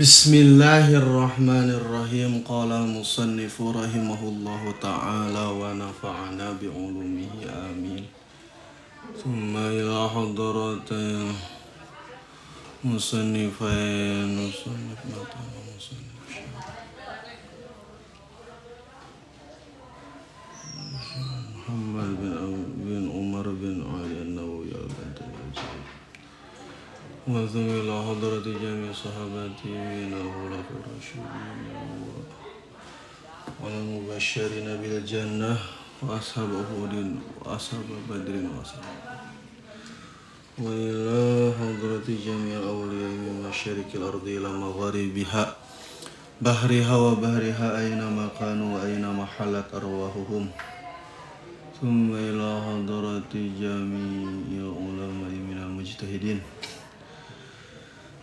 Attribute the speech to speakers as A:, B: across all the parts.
A: Bismillahirrahmanirrahim. Qala al-musannifu rahimahullahu ta'ala wa nafa'ana bi'ulumihi amin. Thumma ila hadratil musannifain musannif matan wa musannif Muhammad bin Umar bin Ali an-Nawawi al-Bantani wa ila hadrati jami' sahabati min al-khulafa'i rasyidin wal mubasysyirin bil jannah wa ashab uhudin wa ashab badrin wa ashab wa ila hadrati jami' al-awliya min masyariqil ardi ila magharibiha bahriha wa bahriha aina ma kanu wa aina ma halat arwahuhum. Thumma ila hadrati jami'il ulama'i minal mujtahidin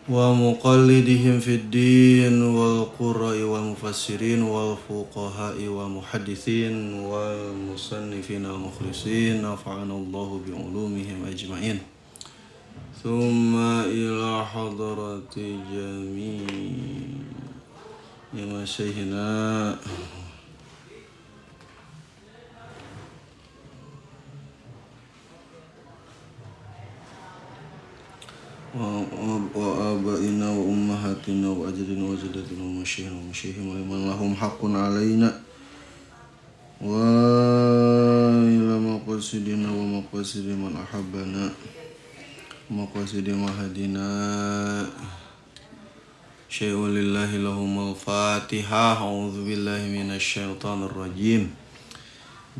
A: wa muqallidihim fid din wal qurra'i wal mufassirin wal fuqaha'i wal muhaddithin wal musannifin al mukhlisin nafa'ana Allahu bi ulumihim ajma'in. Thumma ila hadrati jami'i masyaihina wa abaina wa ummahatina wa ajdina wa jaddatina wa masyaihina wa masyaihim wa man lahum haqqun alaina wa ila maqasidina wa maqasidi man ahabbana maqasidi mahadina syai'un lillahi lahumul fatihah. A'udzu billahi minasyaitonir rajim.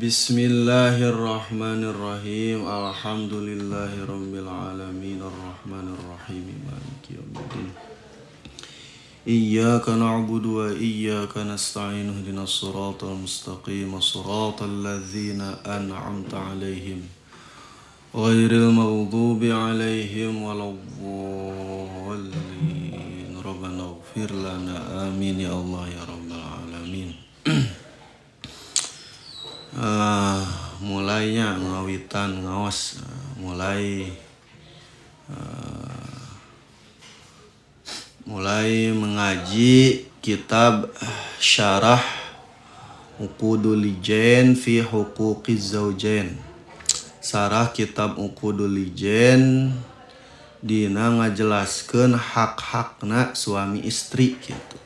A: Bismillahirrahmanirrahim. Alhamdulillahi rabbil alamin arrahmanirrahim maliki yaumiddin. Iyyaka na'budu wa iyyaka nasta'in ihdinas siratal mustaqim siratal ladzina an'amta 'alaihim ghairil maghdubi 'alaihim waladdallin. Rabbana ighfir lana amin ya Allah ya rabbal alamin. Mulainya ngawitan ngaos mulai mulai mengaji kitab Syarah Uqudul Lijain fi Huquqiz Zaujain. Syarah kitab Uqudul Lijain dina ngajelaskeun hak-hakna suami istri gitu.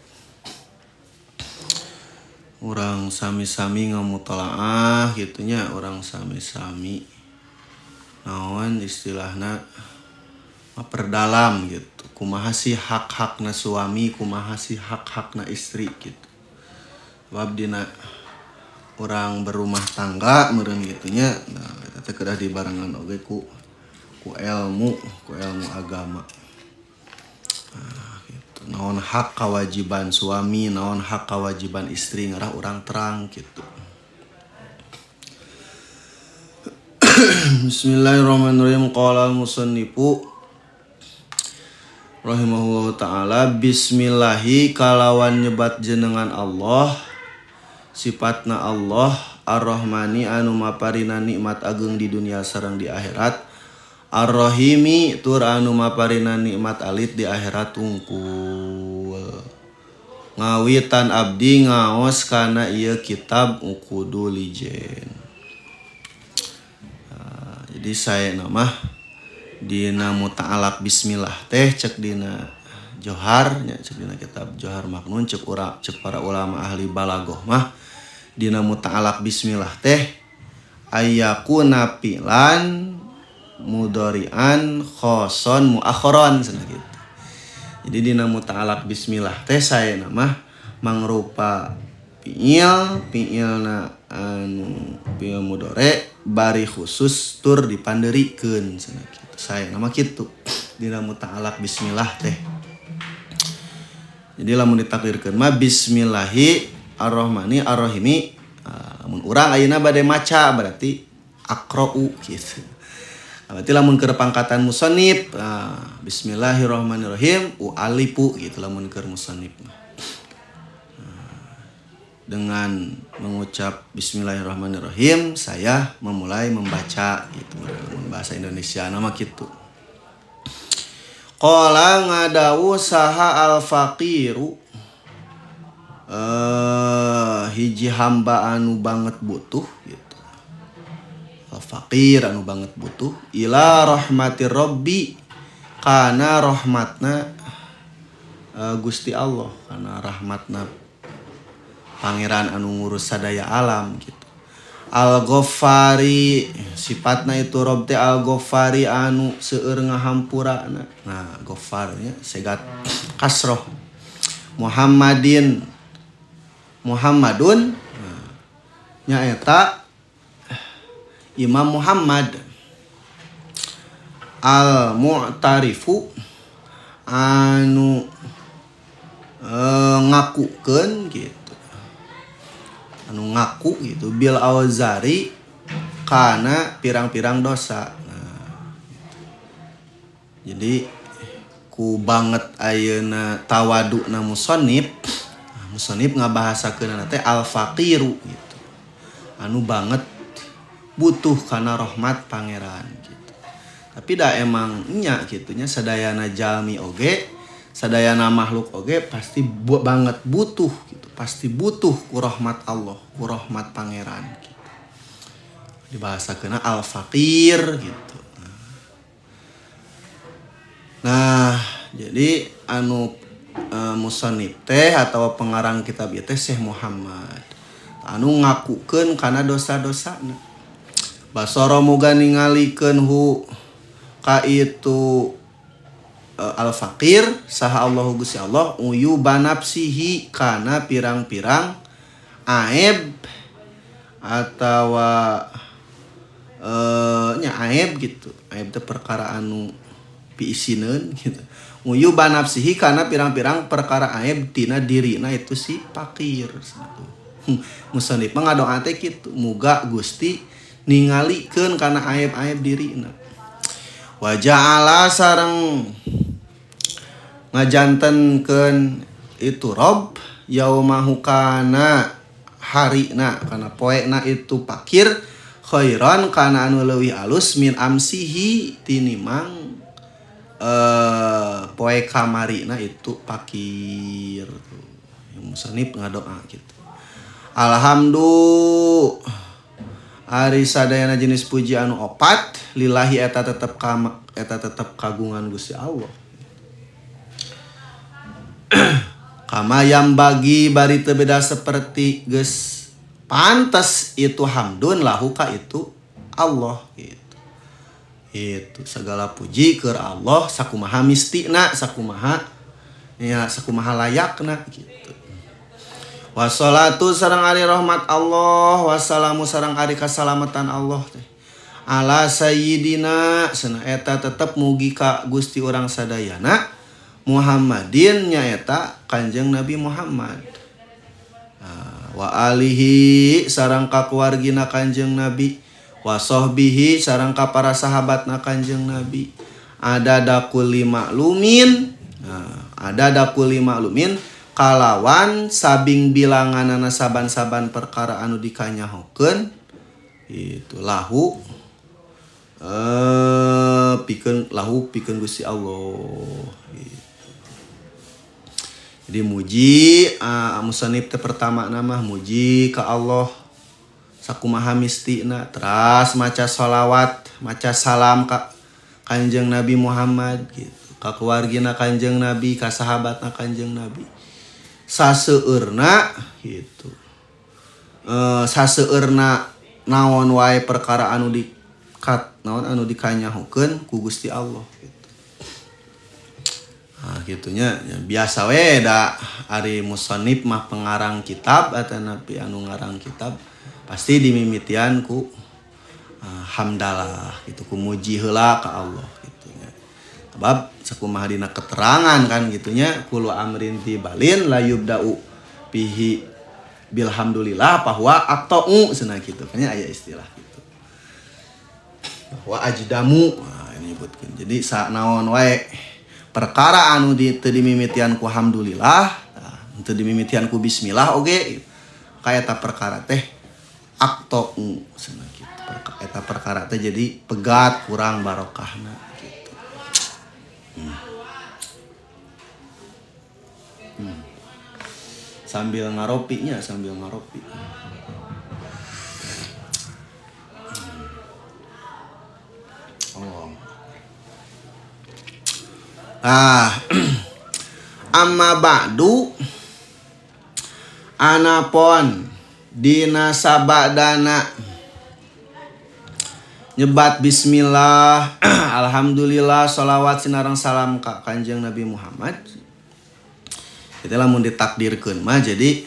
A: Orang sami-sami ngamutalaah gitunya, orang sami-sami naon istilahna memperdalam gitu. Kumaha sih hak-hakna suami, kumaha sih hak-hakna istri gitu. Sebab dina orang berumah tangga meureun gitunya, nah eta teh kedah dibarengan oge ku ilmu, ku ilmu agama. Nah, naon hak kewajiban suami, naon hak kewajiban istri ngarah urang terang gitu. Bismillahirrahmanirrahim. Qala al-musannifu rahimahullahu ta'ala, bismillahi kalawan nyebat jenengan Allah, sifatna Allah ar-Rahmani anu maparina nikmat ageung di dunia sareng di akhirat, Ar-Rahimi tur anu maparina nikmat alit di akhirat tungkul. Ngawitan abdi ngaos kana ieu kitab Uqudul Lijain. Nah, jadi saya nama dina muta'alaq bismillah teh cek dina Johar nya, cek dina kitab Johar Maknun, cek ura cek para ulama ahli balaghah mah dina muta'alaq bismillah teh ayakuna fi'lan mudhari'an khoson muakhiran cenah gitu. Jadi dina muta'alaq bismillah teh saya nama mangrupa fi'il, fi'ilna anu fi'il mudhari bari khusus tur dipanderikeun cenah kitu. Saya nama kitu dina muta'alaq bismillah teh. Jadi lamun ditakdirkeun mah bismillahi arrahmani arrahimi, lamun urang ayeuna bade maca berarti aqra'u gitu. Berarti lamun keur pangkatan musannif, nah, bismillahirrahmanirrahim ualifu gitu lamun keur musannif mah. Nah, dengan mengucap bismillahirrahmanirrahim saya memulai membaca gitu lamun bahasa Indonesia nama kitu. Qala ngadawu saha al-faqiru hiji hamba anu banget butuh gitu. Al-faqir anu banget butuh ila rahmatir rabbi kana rahmatna Gusti Allah, kana rahmatna pangeran anu ngurus sadaya alam gitu. Al-Ghaffari sifatna itu Rob teh Al-Ghaffari anu seueur ngahampurana. Nah, Ghaffarnya segat kasroh. Muhammadin Muhammadun nah, nyaeta Imam Muhammad Al-Mu'tarifu anu ngakukeun gitu. Anu ngaku gitu bil auzari kana pirang-pirang dosa. Nah, gitu. Jadi ku banget ayeuna tawaduna musannif, nah, musannif ngabahasakeunana teh al-faqiru gitu. Anu banget butuh kana rahmat pangeran gitu. Tapi da emang nya gitunya sadayana jalmi oge, sadayana makhluk oge pasti banget butuh gitu. Pasti butuh ku rahmat Allah, ku rahmat pangeran gitu. Dibahasakeunna al-faqir gitu. Nah, jadi anu musannif teh atau pengarang kitab ieu teh Syekh Muhammad. Anu ngakukeun kana dosa-dosana. Basara muga ningalikeun hu ka itu al-faqir saha Allahu Gusti Allah uyuba nafsihi kana pirang-pirang aib atawa nya aib gitu. Aib teh perkara anu piisineun gitu. Uyuba nafsihi kana pirang-pirang perkara aib tina dirina itu si fakir. Musannif mah ngadoa teh kitu, muga Gusti ningalikeun kana aib-aib dirina. Wa ja'ala sareng ngajantenkeun itu Rob yaumahu kana harina kana poena itu fakir khairan kana anu leuwih alus min amsihi tinimang poe kamarina itu fakir tuh. Yang musannif ngadoa gitu. Alhamdulillah ari sadayana jenis puji anu opat lillahi eta tetep eta tetep kagungan Gusti Allah. Kama yang bagi bari teu beda seperti geus pantes itu hamdun lahu ka itu Allah gitu. Itu segala puji keur Allah sakumaha mistina sakumaha ya sakumaha layakna gitu. Wassalatu sareng ari rahmat Allah wassalamu sareng ari kasalamatan Allah teh ala sayyidina cenah eta tetep mugi ka Gusti urang sadayana Muhammadin nyaeta Kanjeng Nabi Muhammad. Nah, wa alihi sareng ka keluargina Kanjeng Nabi wa sahbihi sareng ka para sahabatna Kanjeng Nabi ada kulli maklumin. Nah, ada kulli maklumin kalawan sabing bilanganana saban-saban perkara anu dikanyahokeun itu lahu pikeun lahu pikeun Gusti Allah gitu. Jadi muji musannif teh pertama nama muji ka Allah sakumaha mistina teras maca sholawat maca salam ka Kanjeng Nabi Muhammad gitu ka keluargina Kanjeng Nabi ka sahabatna Kanjeng Nabi saseueurna gitu. Saseueurna naon wae perkara anu di kat naon anu dikanyahokeun ku Gusti Allah gitu. Nah, gitunya ya, biasa we da ari musannif mah pengarang kitab atau nabi anu ngarang kitab pasti dimimitian ku hamdalah gitu ku muji heula ka Allah gitu nya. Sebab sakumaha dina keterangan kan gitunya kullu amrin tibalin la yubda'u bihi bilhamdulillah bahwa aqta'u cenah gitu kan aya istilah gitu. Bahwa ajdamu nah, ini nyebutkeun. Jadi sa naon wae perkara anu di teu dimimitian ku alhamdulillah, tah teu dimimitian ku bismillah oge ka eta perkara teh aqta'u cenah gitu. Eta perkara teh jadi pegat kurang barokahna gitu. Sambil ngaropinya, sambil ngaropi. Oh. Ah. Amma ba'du anapon dina sabadana nyebat bismillah alhamdulillah sholawat sinareng salam ka Kanjeng Nabi Muhammad. Itu lamun ditakdirkeun mah jadi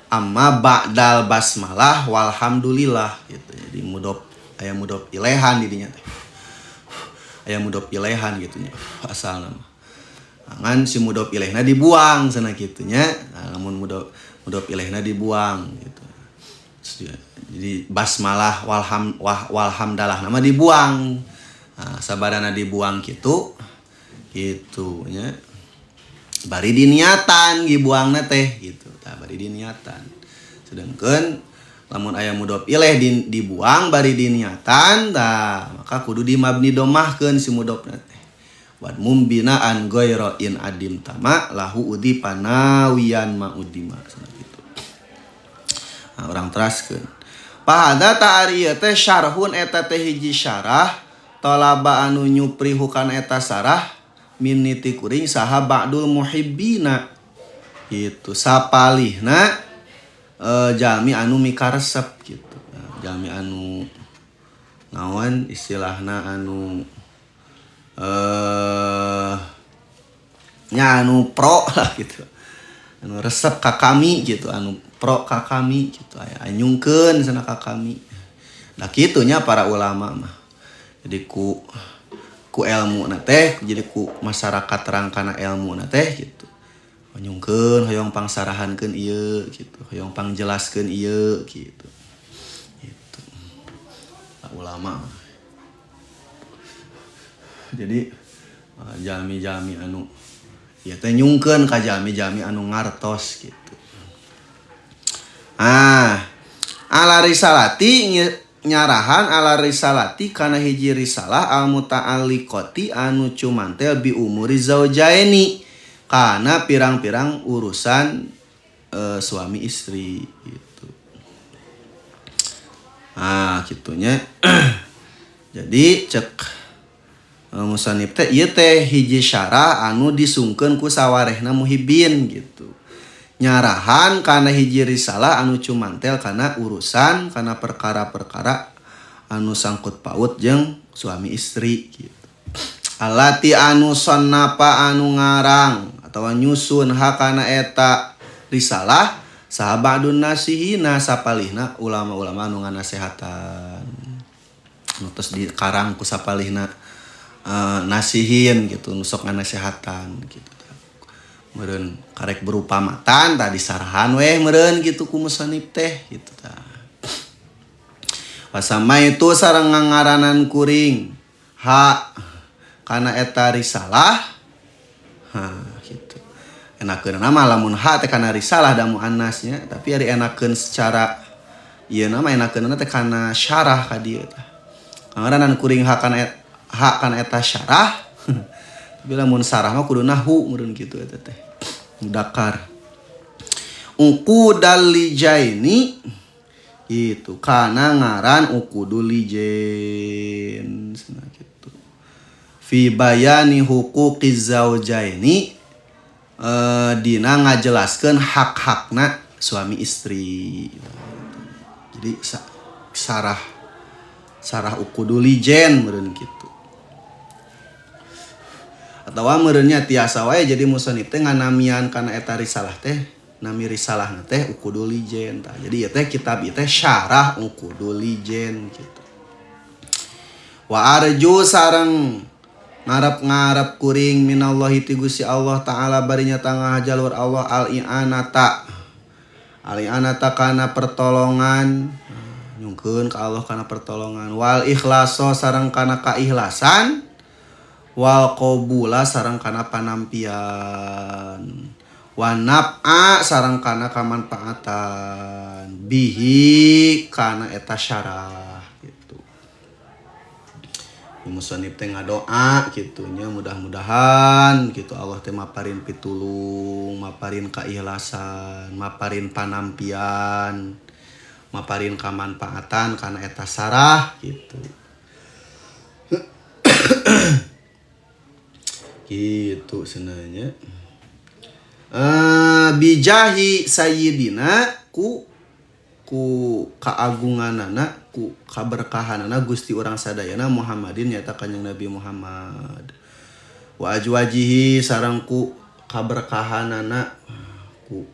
A: amma ba'dal basmalah walhamdulillah gitu. Jadi mudhof aya mudhof ilehan di dinya teh. Aya mudhof ilehan gitu nya asalna mah. Ngan si mudhof ilaihna dibuang cenah kitu nya. Nah, lamun mudhof ilaihna dibuang gitu. Jadi basmalah walhamdalah nama dibuang. Nah, sabadana dibuang kitu kitu nya. Bari diniatan dibuangna teh gitu. Tah bari diniatan. Sedangkan lamun aya mudhof ilaih dibuang bari diniatan tah maka kudu dimabni domahkeun si mudhofna teh. Wad mumbinaan ghaira in adim tama lahu udi panawian maudima cenah kitu. Nah, urang teraskeun. Pahada ta ari ieu teh syarhun eta teh hiji syarah talaba anu nyupri hukana eta sarah miniti kuring saha ba'dul muhibbina gitu sapalihna jalmi anu mikaresep gitu. Nah, jalmi anu naon istilahna anu nya anu pro lah gitu, anu resep ka kami gitu, anu pro ka kami gitu, aya anyungkeun cenah ka kami. Nah kitunya para ulama mah. Jadi ku ilmu na teh, jadi ku masyarakat terang kana ilmu na teh gitu. Anyungkeun hoyong pangsarahankeun ieu gitu, hoyong pangjelaskeun ieu gitu. Gitu. Nah, ulama. Jadi jalmi-jalmi anu ieu teh nyungkeun ka jalmi-jalmi anu ngartos gitu. Ah, ala risalati nyarahan ala risalati kana hiji risalah al muta'alliqati anu cumantel bi umuri zaujaini kana pirang-pirang urusan suami istri gitu. Ah, kitunya. Jadi cek musanib teh ieu teh hiji syarah anu disungkeun ku sawarehna muhibbin gitu. Nyarahan kana hiji risalah anu cumantel kana urusan kana perkara-perkara anu sangkut paut jeung suami istri gitu. Alati anu sonnapa anu ngarang atawa nyusun hakana eta risalah saha ba'dun nasihina sapalihna ulama-ulama anu nganasehatan. Nu tos dikarang ku sapalihna nasihin gitu, nu sok nganasehatan gitu. Meureun karek berupa matan tadi sarahan weh meureun gitu ku musannif teh gitu tah. Wasama itu sareng ngangaranan kuring ha kana eta risalah ha gitu. Enakeun nama lamun ha teh kana risalah da muannasnya, tapi ari enakeun secara ieu nama enakeunna teh kana syarah ka dieu tah. Ngangaranan kuring ha kana eta syarah. Tapi lamun sarah mah kudu nahu meureun kitu eta teh. Mudakar. Uqudal lijaini itu kana ngaran uqudul lijain cenah kitu. Fi bayani huquqiz zaujaini dina ngajelaskeun hak-hakna suami istri. Jadi sarah uqudul lijain meureun kitu. Atawa meureunnya tiasa wae jadi musannif teh nganamian kana eta risalah teh, nami risalahna teh Uqudul Lijain tah. Jadi ieu teh kitab ieu teh syarah Uqudul Lijain gitu. Wa arju sareng ngarep-ngarep kuring minallahi ti Gusti Allah taala barinya tangah jalur Allah al-i'anata. Al-i'anata kana pertolongan, nyungkeun ka Allah kana pertolongan, wal ikhlaso sareng kana kaikhlasan, wal qabula sareng kana panampian, wa naf'a sareng kana kamanfaatan bihi kana eta syarah gitu. Musonib teh ngadoa kitu nya mudah-mudahan kitu Allah teh maparin pitulung, maparin keikhlasan, maparin panampian, maparin kamanfaatan kana eta sarah gitu. Gitu sebenarnya. Bijahi sayyidina ku kaagunganana ku kaberkahanana Gusti urang sadayana Muhammadin nyata Kanjeng Nabi Muhammad wa ajwajihi sareng ku kaberkahanana ku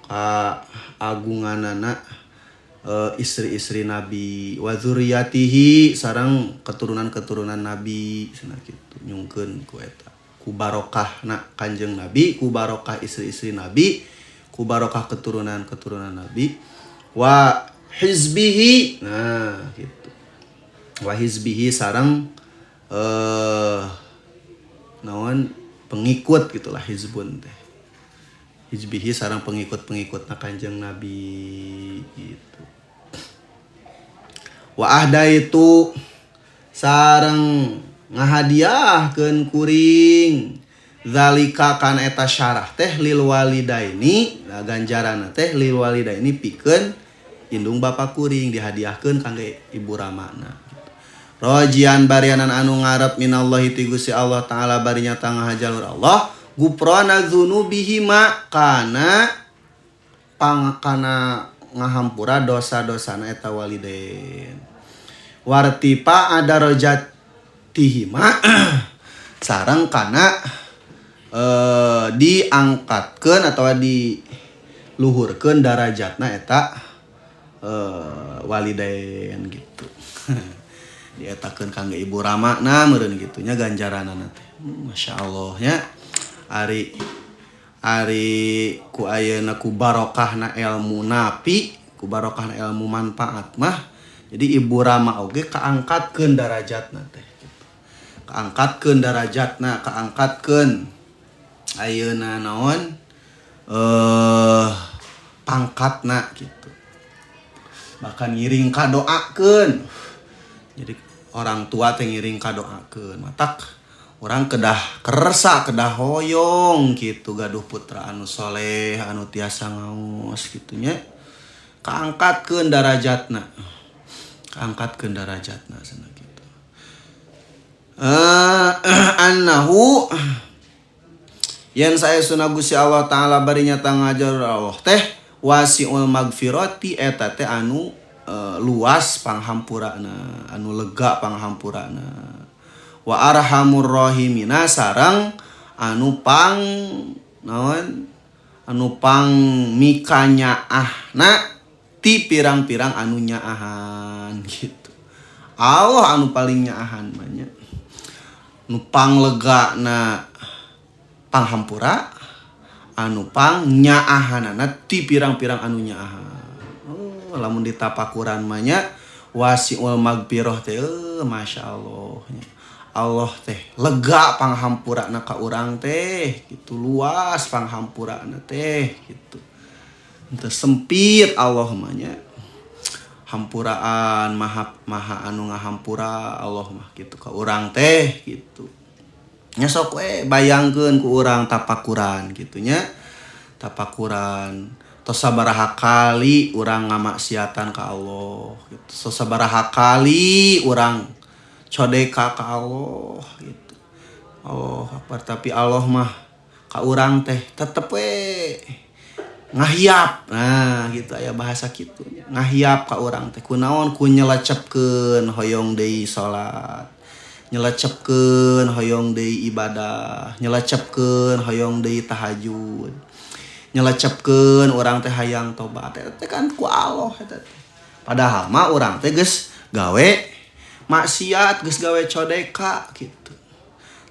A: kaagunganana istri-istri Nabi wa dzurriyyatihi sareng keturunan-keturunan Nabi cenah kitu nyungkeun ku eta ku barokahna Kanjeng Nabi ku barokah istri-istri Nabi ku barokah keturunan-keturunan Nabi wa hizbihi nah gitu wa hizbihi sareng naon pengikut gitulah hizbun teh hizbihi sareng pengikut-pengikutna Kanjeng Nabi gitu wa ahdaitu sareng ngahadiahkeun kuring zalika kana eta syarah teh lil walidaini nah ganjaranna teh lil walidaini pikeun indung bapa kuring dihadiahkeun kangge ibu ramana gitu. Rojian barianan anu ngarep minallahi ti Gusti Allah taala bari nyata ngahajalur Allah guprana dzunubihima kana pangkana ngahampura dosa-dosana eta walidain wartifa adarajatihima sareng kana diangkatkeun atawa diluhurkeun darajatna eta walidain gitu. Dietakeun kangge ibu ramana meureun kitu nya ganjaranana teh. Masya Allah nya. Ari ari ku ayeuna ku barokahna ilmu napi, ku barokahna ilmu manfaat mah jadi ibu rama oge kaangkatkeun darajatna teh gitu. Kaangkatkeun darajatna, kaangkatkeun ayeuna naon pangkatna gitu. Bahkan ngiring kadoakeun. Jadi orang tua teh ngiring kadoakeun. Matak orang kedah kersa, kedah hoyong gitu gaduh putra anu soleh, anu tiasa ngaos gitu nya. Kaangkatkeun darajatna. Kaangkatkeun darajatna cenah gitu. Annahu yen saestuna Gusti Allah taala bari nyata ngajar Allah teh wasiul magfirati eta teh anu luas panghampurana, anu lega panghampurana. Wa arhamur rahimina sareng anu pang naon anu pang mikanyaahna ti pirang-pirang anu nyaahan gitu. Allah anu paling nyaahan mah nya. Nu panglegana panghampura anu pang nyaahanana ti pirang-pirang anu nyaahan. Oh, lamun ditapakuran mah nya wasiul magfirah teh Masya Allah nya. Allah teh lega panghampurana ka urang teh gitu, luas panghampurana teh gitu. Henteu sempit Allah mah nya. Hampuraan maha maha anu ngahampura Allah mah gitu ka urang teh gitu. Nya sok we bayangkeun ku urang tapakuran gitu nya. Tapakuran tos sabaraha kali urang ngamaksiatan ka Allah gitu. Tos sabaraha kali urang codeka ka Allah gitu. Allah akbar, tapi Allah mah ka urang teh tetep we ngahiap. Nah, gitu aya bahasa kitu nya. Ngahiap ka urang teh kunaon ku nyelecepkeun hoyong deui salat. Nyelecepkeun hoyong deui ibadah, nyelecepkeun hoyong deui tahajud. Nyelecepkeun urang teh hayang tobat. Eta teh kan ku Allah eta teh. Padahal mah urang teh geus gawe maksiat, geus gawe codeka gitu.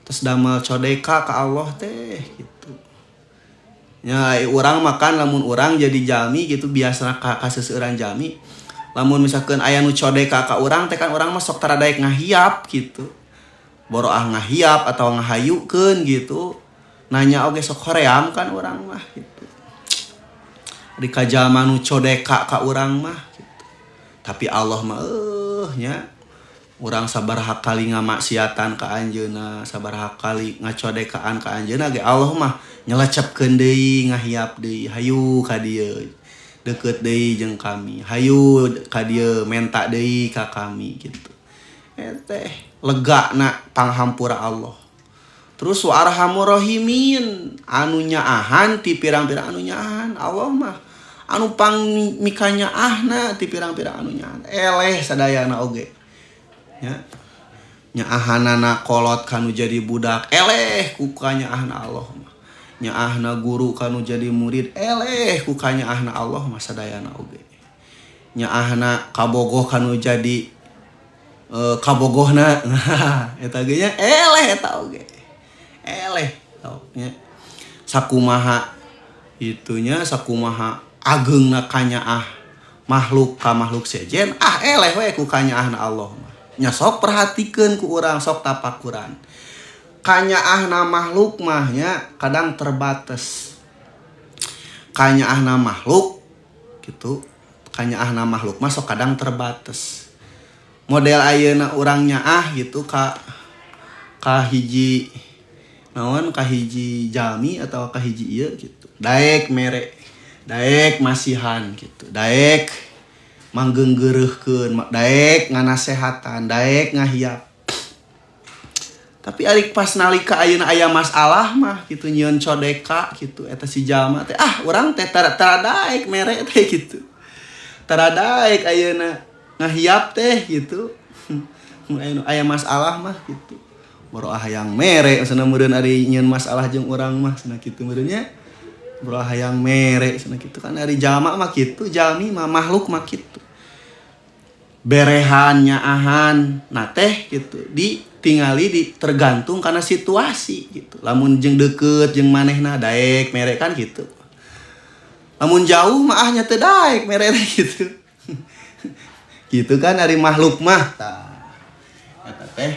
A: Terus damel codeka ka Allah teh gitu. Nya urang makan lamun urang jadi jalmi gitu biasa ka kaseuseuran jalmi. Lamun misalkan aya nu codeka ka urang teh kan urang mah sok tara daek ngahiap gitu. Boroah ngahiap atau ngahayukeun gitu. Nanya oge sok hoream kan urang mah gitu. Di kajalma nu codeka ka urang mah gitu. Tapi Allah mah nya Urang sabaraha kali ngamaksiatan ka anjeunna, sabaraha kali ngacodekaan ka anjeunna ge Allah mah nyelecepkeun deui, ngahiap deui, hayu ka dieu. Deukeut deui jeung kami, hayu ka dieu menta deui ka kami gitu. Teh legana panghampura Allah. Terus wa arhamur rahimin, anu nyaahan ti pirang-pirang anu nyaahan Allah mah anu pang mikanyaahna ti pirang-pirang anu nyaahan. Eleh sadayana oge. Nya nyaahanana kolot kanu jadi budak, eleh ku kanyaahna Allah mah. Nyaahna guru kanu jadi murid, eleh ku kanyaahna Allah mah sadayana oge. Nyaahna kabogoh kanu jadi kabogohna, eta ge nya eleh eta oge. Eleh nya sakumaha itunya, sakumaha ageungna kanyaah makhluk ka makhluk sejen, ah eleh we ku kanyaahna Allah mah. Nya sok perhatikeun ku urang, sok tapakuran. Kanyaahna makhluk mah nya kadang terbatas. Kanyaahna makhluk gitu, kanyaahna makhluk mah sok kadang terbatas. Model ayeuna urang nyaah gitu ka hiji naon, ka hiji jalmi atau ka hiji ieu gitu. Daek mere, daek masihan gitu, daek manggeunggeureuhkeun, daek nganasehatan, daek ngahiap. Tapi ari pas nalika ayeuna aya masalah mah gitu, nyieun codeka gitu, eta si jalma teh ah urang teh tara daek mere teh gitu. Tara daek ayeuna ngahiap teh gitu. Aya masalah mah gitu. Boro hayang mere cenah meureun ari nyieun masalah jeung urang mah cenah kitu meureun nya. Boro hayang mere cenah kitu kan ari jalma mah kitu, jalmi mah makhluk mah kitu. Berehan nyaahan na teh gitu ditingali di tergantung karena situasi gitu. Lamun jeung deukeut jeung manehna daek mere kan gitu. Lamun jauh mah ah nya teu daek mere teh gitu. Gitu kan ari makhluk mah tah. Eta teh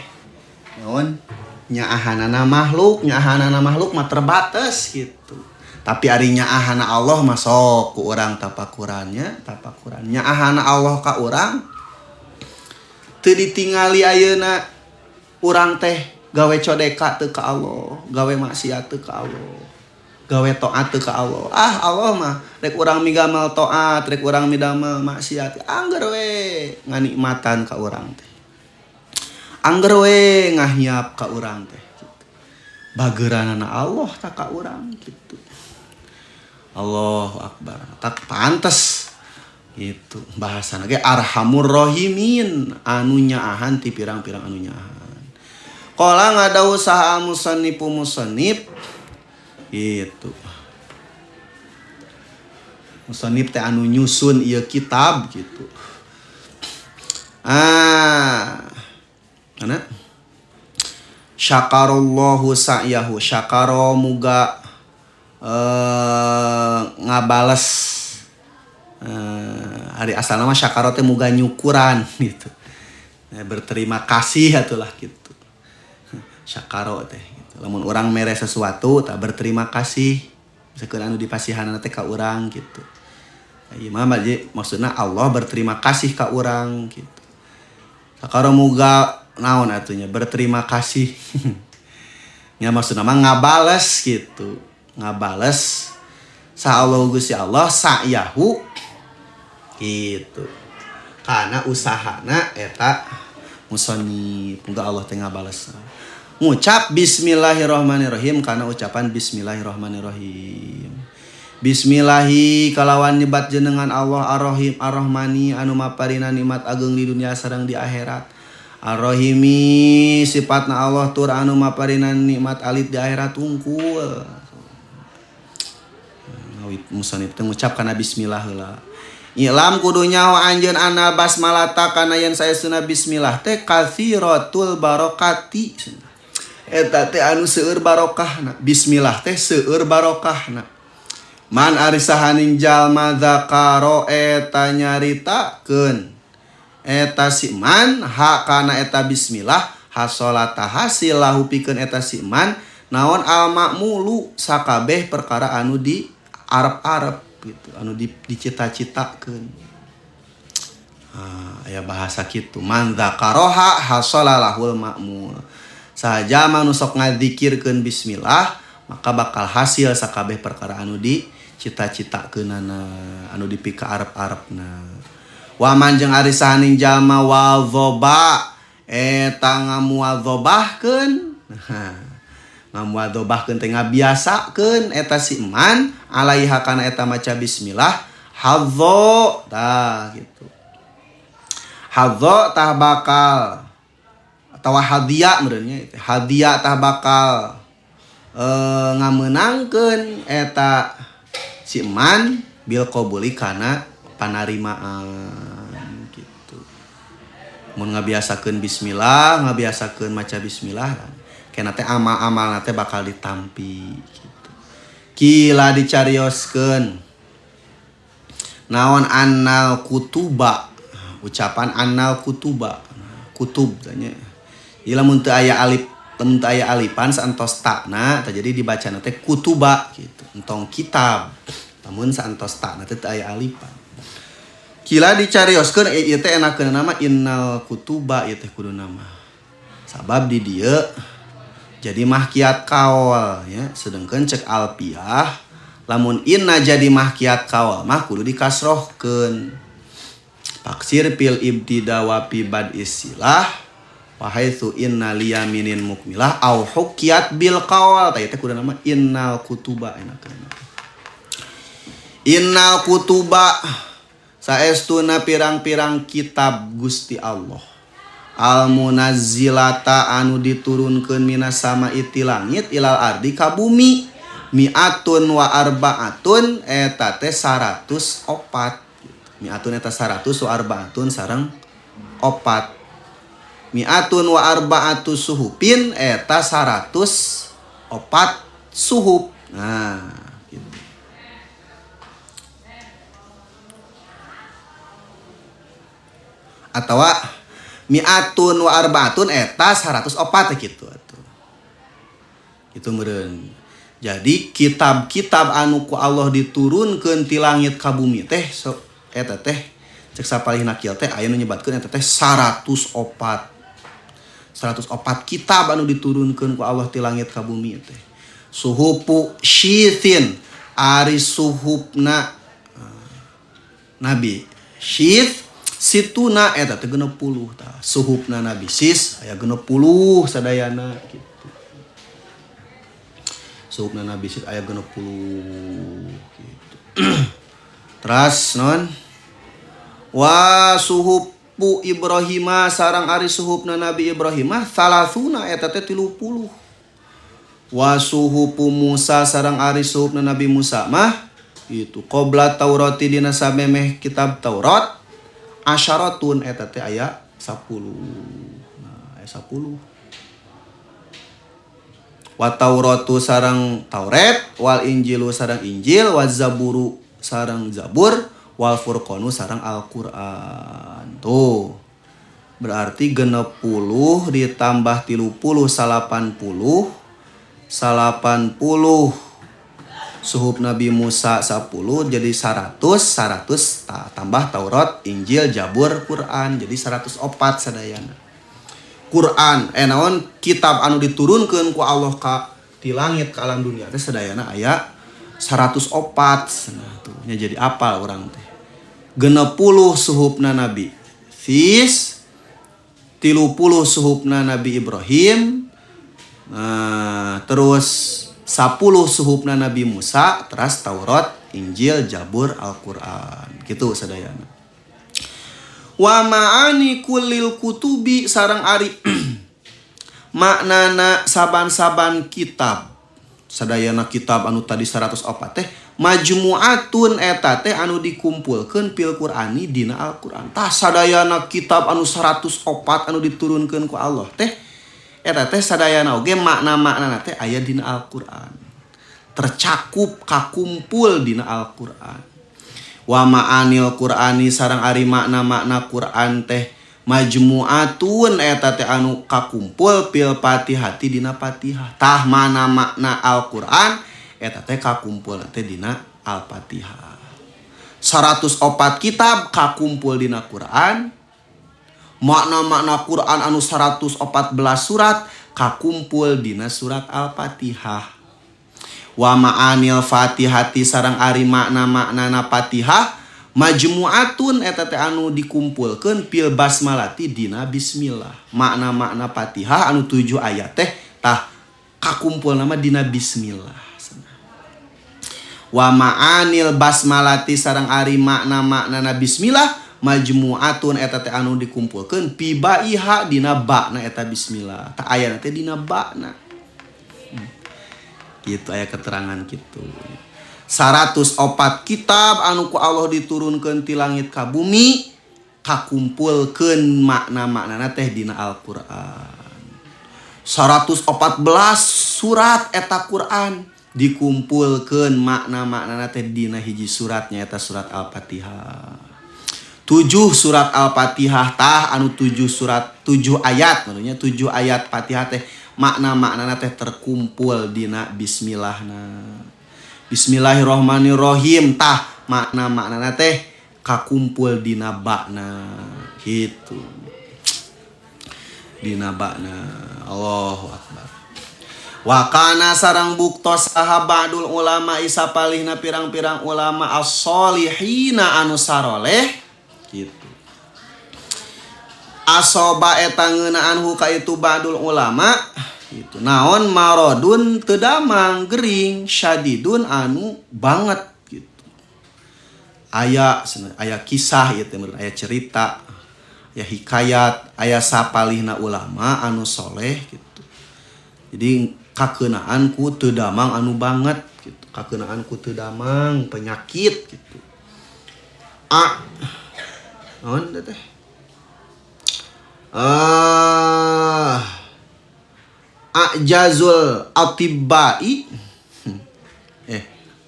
A: naon nyaahanana makhluk, nyaahanana makhluk mah terbatas gitu. Tapi ari nyaahana Allah mah sok ku urang tapakurannya, tapakuran. Nyaahana Allah ka urang teu ditingali ayeuna urang teh gawe codeka teu ka Allah, gawe maksiat teu ka Allah, gawe taat teu ka Allah. Ah Allah mah rek urang migamel taat, rek urang midamel maksiat, angger we nganikmatan ka urang teh. Angger we ngahiap ka urang teh gitu. Bageranana Allah tak ka urang gitu. Allahu akbar. Tak pantes gitu bahasana ge arhamur rahimin, anu nyaahan ti pirang-pirang anu nyaahan. Qala ngadawuh saha musannifu musannif gitu. Musannif teh anu nyusun ieu kitab gitu. Ah mana? Syakarallahu sa'yahu, syakaro muga ngabales hari asal nama syakaro teh muga nyukuran gitu. Berterima kasih atulah gitu. Syakaro teh gitu. Lamun urang mere sesuatu tak berterima kasih misalkan anu dipasihanna teh ka urang gitu. Ieu mah maksudna Allah berterima kasih ka urang gitu. Syakaro muga naon atunya berterima kasih. Nya maksudna mah ngabales gitu. Ngabales sa Allah Gusti Allah sa'yahu gitu. Karena usahana eta musannif, muga Allah teh ngabales. Ngucap bismillahirrahmanirrahim karena ucapan bismillahirrahmanirrahim. Bismillahi kalawan nyebat jenengan Allah Ar-Rahim Ar-Rahmani anu maparina nikmat ageng di dunia sareng di akhirat. Ar-Rahimi sifatna Allah tur anu maparina nikmat alit di akhirat tungkul. Ngawit musannif teh ngucap kana bismillah heula. Ilam kudu nyaho anjeun anna basmalata kana yen saestuna bismillah teh katsiratul barokati. Eta teh anu seueur barokahna. Bismillah teh seueur barokahna. Man ari sahaning jalma zakaro eta nyaritakeun eta si man ha kana eta bismillah hasolata hasil lahu pikeun eta si man naon al ma'mulu sakabeh perkara anu di arep-arep gitu, anu dicita-citakeun. Aya bahasa kitu man dzakaroha hasala lahul ma'mul. Saha jalma nu sok ngadzikirkeun bismillah maka bakal hasil sakabeh perkara anu di cita-citakeunana anu dipikaarep-arepna. Waman jeung ari sahaning jalma wadzoba eta ngamuadzobahkeun. Ngamuadzobahkeun teh ngabiasakeun eta si man alaiha kana eta maca bismillah hadzo tah gitu. Hadzo tah bakal atawa hadiah meureun nya hadiah tah bakal ngamenangkeun eta si man bil qabuli kana panarimaan gitu. Mun ngabiasakeun bismillah, ngabiasakeun maca bismillah kena teh amal-amalna teh bakal ditampi gitu. Kila dicarioskeun naon annal kutuba, ucapan annal kutuba, kutub tanya. Ieu lamun teu aya alif, lamun teu aya alipan saentos takna tah jadi dibacana teh kutuba gitu. Entong kitab. Lamun saentos takna teh teu aya alipan. Kila dicarioskeun ieu teh enakeun nama innal kutuba ieu teh kudu nama. Sabab di dieu jadi mahkiat kaol ya, sedengkeun cek alfiah lamun inna jadi mahkiat kaol mah kudu dikasrohkeun. Taksir fil ibtida wa fi bad'is silah wa haitsu inna liyaminin mukmilah au hukiat bil qaul tah ieu teh kudu nama innal kutuba enakeun. Innal kutuba saestuna pirang-pirang kitab Gusti Allah al munazzilata anu diturunkeun minas sama iti langit ilal ardi ka bumi mi'atun wa arba'atun eta teh 104 mi'atun eta 100 wa arba'atun sareng 4 mi'atun wa arba'atu suhufin eta 104 suhuf. Nah gitu. Atawa mi'atun wa arba'atun eta 104 gitu atuh. Itu meureun. Jadi kitab-kitab anu ku Allah diturunkeun ti langit ka bumi teh so, eta teh cek sapalih nakil teh aya nu nyebatkeun eta teh 104. 104 kitab anu diturunkeun ku Allah ti langit ka bumi teh. Suhupu syithin ari suhupna Nabi Syith situna eta teh 60 tah. Suhupna Nabi Sis aya 60 sadayana gitu. Suhupna Nabi Sis aya 60 gitu. Teras non wa suhupu Ibrahima sareng ari suhupna Nabi Ibrahim salasuna eta teh 30. Wa suhupu Musa sareng ari suhupna Nabi Musa mah itu qabla Taurati dina samemeh kitab Taurat asyaratun eta teh aya 10. Nah, aya 10. Wa Tauratu sareng Taurat, wal Injilu sareng Injil, wa Zaburu sareng Zabur, wal Furqanu sareng Al-Qur'an. Tuh. Berarti 60 ditambah 30 80, 80 suhuf Nabi Musa 10 jadi 100, 100 tambah Taurat, Injil, Jabur, Quran jadi 104 sadayana. Quran naon kitab anu diturunkeun ku Allah ka ti langit ka alam dunia teh sadayana aya 104. Nah tuh nya jadi apal urang teh. 60 suhufna Nabi Fis, 30 suhufna Nabi Ibrahim, nah, terus 10 suhufna Nabi Musa, teras Taurat, Injil, Jabur, Al-Qur'an. Gitu sadayana. Wa ma'ani kullil kutubi sareng ari maknana saban-saban kitab. Sadayana kitab anu tadi 104 teh majmu'atun eta teh anu dikumpulkeun fil Qur'ani dina Al-Qur'an. Tah sadayana kitab anu 104 anu diturunkeun ku Allah teh eta teh sadayana oge makna-maknana teh aya dina Al-Qur'an. Tercakup kakumpul dina Al-Qur'an. Wa ma'anil Qur'ani sareng ari makna-makna Qur'an teh majmu'atun eta teh anu kakumpul fil Fatihati dina Fatihah. Tah mana makna Al-Qur'an eta teh kakumpul teh dina Al-Fatihah. 104 kitab kakumpul dina Quran. Makna-makna Quran anu 114 surat kakumpul dina surat Al-Fatihah. Wa ma'anil Fatihati sareng ari makna-maknana Fatihah majmu'atun eta teh anu dikumpulkeun fil basmalati dina bismillah. Makna-makna Fatihah anu 7 ayat teh tah kakumpul nama dina bismillah. Wa ma'anil basmalati sareng ari makna-maknana bismillah majmu'atun eta teh anu dikumpulkeun fi baiha dina ba'na eta bismillah. Tah ayana teh dina ba'na. Gitu aya keterangan gitu. 104 kitab anu ku Allah diturunkeun ti langit ka bumi kakumpulkeun makna-maknana teh dina Al-Qur'an. 114 surat eta Qur'an dikumpulkeun makna-maknana teh dina hiji suratnya eta surat Al-Fatihah. 7 surat Al-Fatihah tah anu 7 surat 7 ayat maksudnya 7 ayat Fatihah teh makna-maknana teh terkumpul dina bismillahna. Bismillahirrahmanirrahim tah makna-maknana teh kakumpul dina bakna gitu. Dina bakna. Allahu akbar. Wa kana sareng buktos saha ba'dul ulama isa palihna pirang-pirang ulama as-solihina anu saroleh gitu. Asoba eta ngeunaan hu ka itu ba'dul ulama gitu. Naon marodun teu damang gering syadidun anu banget gitu. Aya aya kisah ieu teh aya cerita, aya hikayat, aya sapalihna ulama anu soleh gitu. Jadi kakeunaan ku teu damang anu banget gitu. Kakeunaan ku teu damang penyakit gitu. A naon teh? Ajazul atibbai.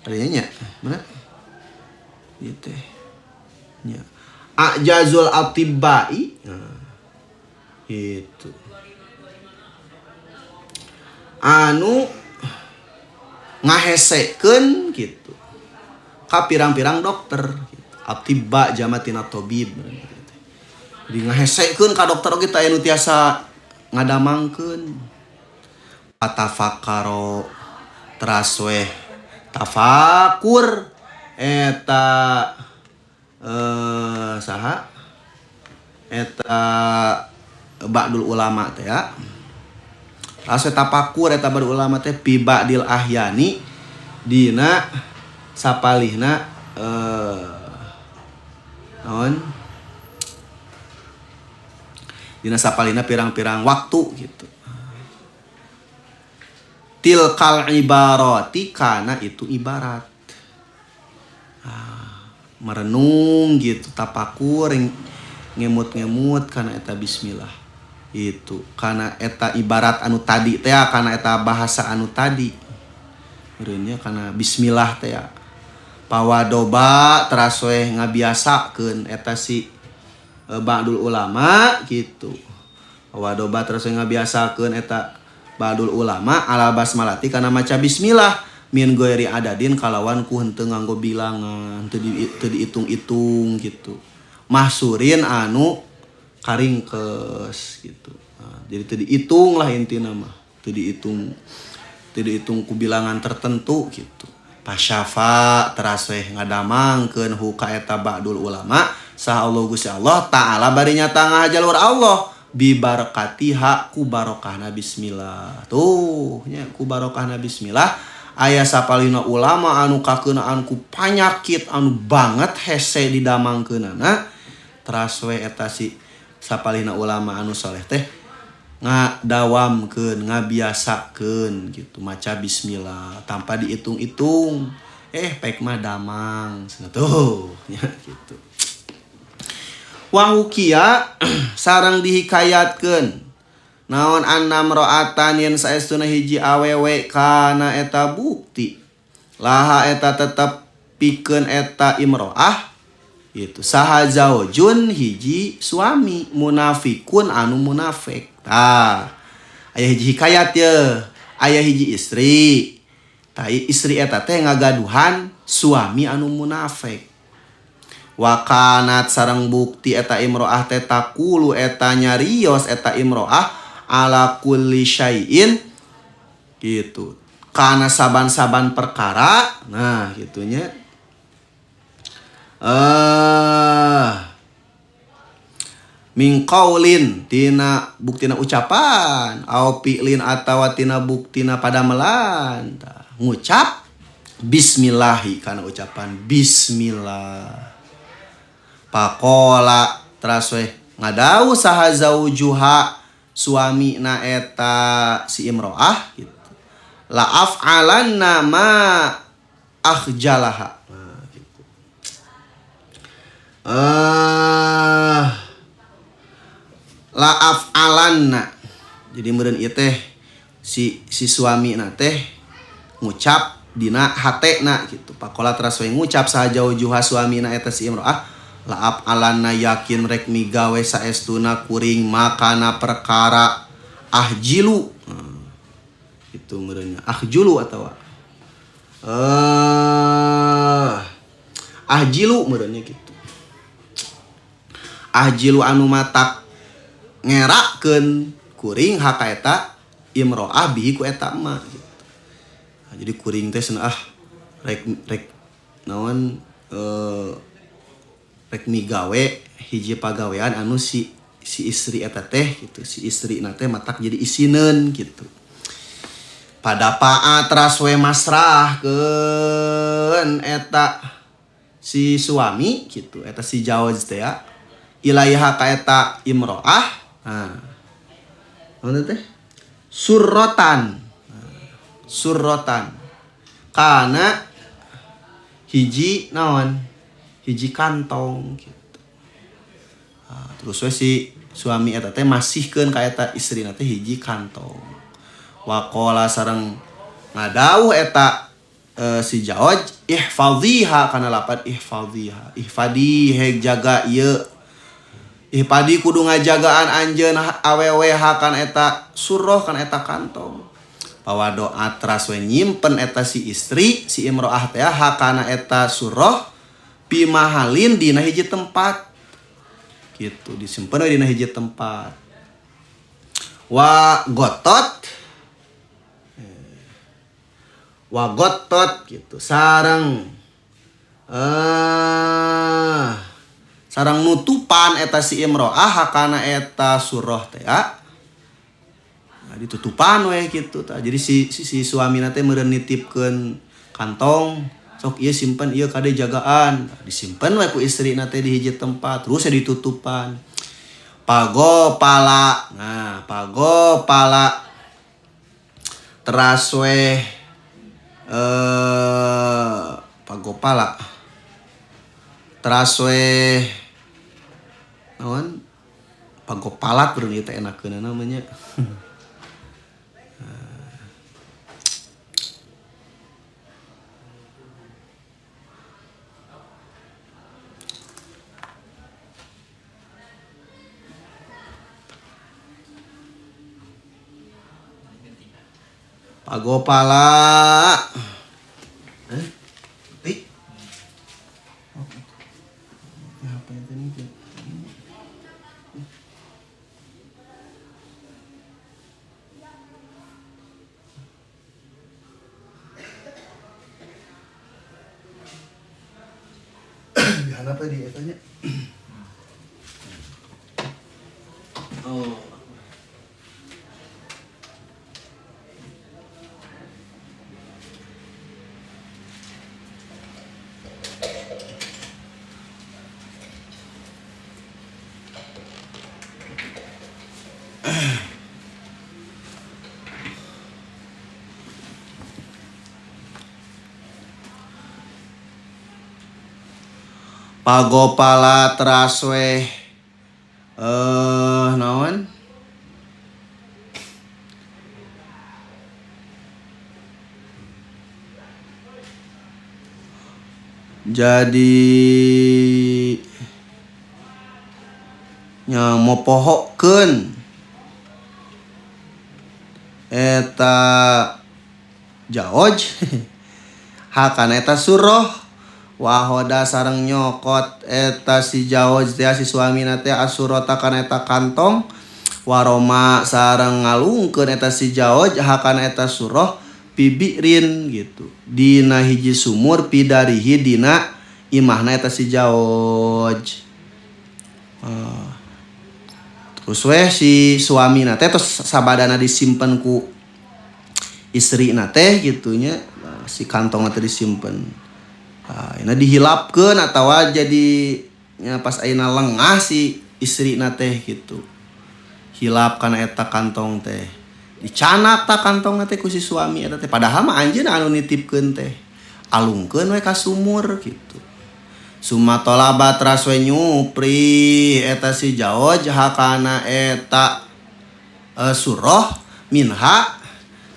A: Adanya mana? Ieu teh. Nya. Ajazul atibbai. Nah, itu. Anu ngahesekeun gitu. Ka pirang-pirang dokter gitu. Atibba jama tina tabib. Jadi ngahesekeun ka dokter oge teh aya nu tiasa ngadamangkeun. Tafakaro terasweh tafakur eta saha eta ba'dul ulama teh ya. Terasweh tafakur eta ba'dul ulama teh fi ba'dil ahyani dina sapalihna naon dina sapalihna pirang-pirang waktu gitu. Tilkal ibarati kana itu ibarat. Merenung gitu tapakur ngemut-ngemut kana eta bismillah. Itu kana eta ibarat anu tadi teh kana eta bahasa anu tadi. Meureunnya kana bismillah teh ya. Pawadoba teras we ngabiasakeun eta si ba'dul ulama gitu. Pawadoba teras we ngabiasakeun eta ba'dul ulama ala basmalati kana maca bismillah min ghairi adadin kalawan ku henteu nganggo bilangan teu dihitung-hitung gitu. Mahsurin anu karingkes gitu. Nah, jadi teu dihitung lah intina mah. Teu dihitung ku bilangan tertentu gitu. Pasyafa teras weh ngadamangkeun hu ka eta ba'dul ulama saha Allah Gusti Allah ta'ala bari nyata ngajalur Allah bi barakatiha ku barokahna bismillah. Tuh nya ku barokahna bismillah aya sapalihna ulama anu kakeunaan ku panyakit anu banget hese didamangkeunana teras we eta si sapalihna ulama anu soleh teh ngadawamkeun ngabiasakeun gitu maca bismillah tanpa dihitung-hitung pek mah damang cenah tuh nya gitu. Wahukia sareng dihikayatkeun naon annam ro'atan yen saestuna hiji awewe kana eta bukti laha eta tetep pikeun eta imro'ah itu saha zaujun hiji suami munafikun anu munafik. Tah aya hiji hikayat ye aya hiji istri tah istri eta teh ngagaduhan suami anu munafik. Wa kanat sareng bukti eta imro'ah teh taqulu eta nyarios eta imro'ah ala kulli syai'in gitu. Kana saban-saban perkara, nah gitunya. Min qaulin tina buktina ucapan au fi'lin atawa tina buktina padamelan. Ngucap bismillahi kana ucapan bismillah. Pakola teras weh ngadau saha zaujuha suami na eta si imro'ah gitu. La af'alanna ma akhjalaha. Nah, gitu. La af'alanna. Jadi meureun ieu teh si suami na teh ngucap dina hatena gitu. Pakola teras we ngucap saha zaujuha suami na eta si imro'ah. Laap alana yakin rek migawe saestuna kuring makana perkara ahjilu. Itu meureunnya ahjulu atawa ahjilu meureunnya gitu. Ahjilu anu matak ngerakeun kuring hak eta imro'ah bihi ku eta mah gitu. Nah, jadi kuring teh cenah rek rek naon rek migawe hiji pagawean anu si istri eta teh gitu, si istri na teh matak jadi isineun gitu. Pada paa teras we masrahkeun eta si suami gitu, eta si jawaz teh ya ilaiha ka eta imro'ah. Nah, naon teh surrotan. Surrotan kana hiji naon hiji kantong gitu. Nah, terus we si suami eta teh masihkeun ka eta istrina teh hiji kantong. Waqala sareng ngadauh eta si jawaj ihfadhiha kana lapat ihfadhiha. Ihfadi heg jaga ieu. Ihfadi kudu ngajagaan anjeun awewe kan eta surroh kan eta kantong. Pawadoa teras we nyimpen eta si istri si imro'ah teh hakana eta surroh pimahalin dina hiji tempat gitu, disimpen dina hiji tempat. Wa gotot gitu sareng sareng nutupan eta si imro'ah hakana eta surroh teh ya. Nah, ditutupan we gitu tah. Jadi si suamina teh meureun nitipkeun kantong, sok ieu simpen ieu kade jagaan, disimpen we ku istrina teh di hiji tempat, terus ya ditutupan. Pago pala. Nah, pago pala teras we pago pala teras we naon pago palat beureun ieu teh enakeun namanya. Pagopala. Apa dia tanya? Oh. Pagopala terasweh naon jadi nya mopohokeun eta jaoj hakana eta surah Wahoda sareng nyokot eta si jawaj teh si suamina teh asurata kana eta kantong waroma sareng ngalungkeun eta si jawaj hakana eta surah pibirin gitu dina hiji sumur pidarihi dina imahna eta si jawaj. Terus weh si suamina teh terus sabadana disimpen ku istrina teh gitunya si kantongna teh disimpen. Nah, dihilapkeun atawa jadi nya pas ayeuna lengah si istrina teh gitu. Hilap kana eta kantong teh. Dicanak ta kantongna teh ku si suami eta teh padahal mah anjeunna anu nitipkeun teh. Alungkeun we ka sumur gitu. Summa talaba teras we nyupri eta si jawaj hakana eta surah minha